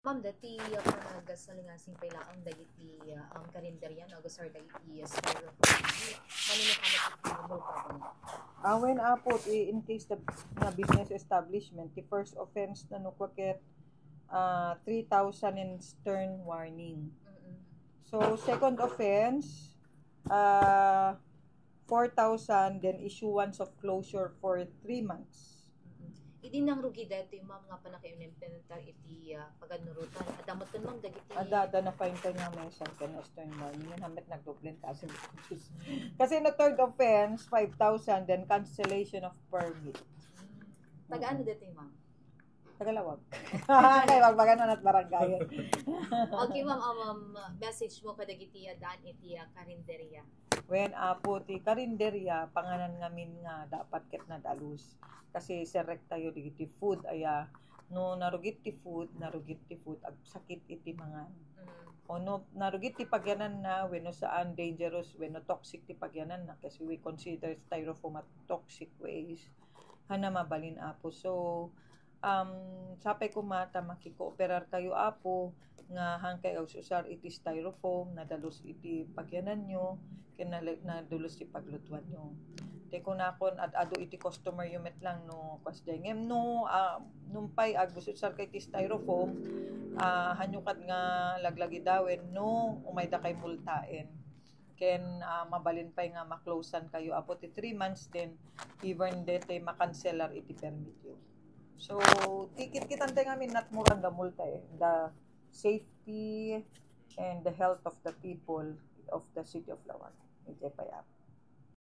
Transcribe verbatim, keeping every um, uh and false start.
Ma'am, dati, uh, panagsalungasing pay laeng dagiti, uh, um, karinderya, no, agusar dagiti, uh, styrofoam. Mano no kamo iti multa? Ah, wen, Apo, i-, in case the, nga business establishment, the first offense na no, kua ket, ah, three thousand in stern warning. Mm-mm. So, second offense, ah, four thousand, then issuance of closure for three months. Mm-mm. Idi nangrugi daytoy, ma'am, nga pannakaimplementar iti, ah, pagannurot, adda met ken, ma'am, dagiti Adda, adda na fine tayo nga may sangkan na stern warning. Yun, hamet nagdoblen kasi. Kasi no third offense, five thousand, then cancellation of permit. Taga ano daytoy, ma'am? Tagalawag. Kay magbagan man at barangay. Okay, ma'am, um, um, message mo kadagiti, ah, daan iti, ah, karinderya. Wen, Apo, ti karinderya, panganan ngamin nga dapat ket nadalus. Kasi serrek tayo digiti food, aya, no narugit ti food, narugit ti food, agsakit iti mangan. Mm. O no narugit ti pagyananna, wenno saan, dangerous, wenno toxic ti pagyananna, kasi we consider styrofoam a toxic waste. Hana mabalin, Apo. So, um, sapay koma ta makikooperar kayo, Apo, nga hangkay agsusar iti styrofoam, nadalus iti pagyananyo, ken nal-, nadalus ti paglutuanyo. Te kunakon, ad-adu iti customer yo met lang no, kuas jay. Ngem no, ah, numpay agsusar kay ti styrofoam, ah, hanyo kad nga laglagidawen no umayda kay multaen. Ken, ah, mabalin pay nga ma-closean kayo, Apo, ti three months, then even daytoy makanselar iti permit yo. So, tikit kitan tayo ngamin, not more on the multa eh, the safety and the health of the people of the city of Laoag. Iti pay, Apo.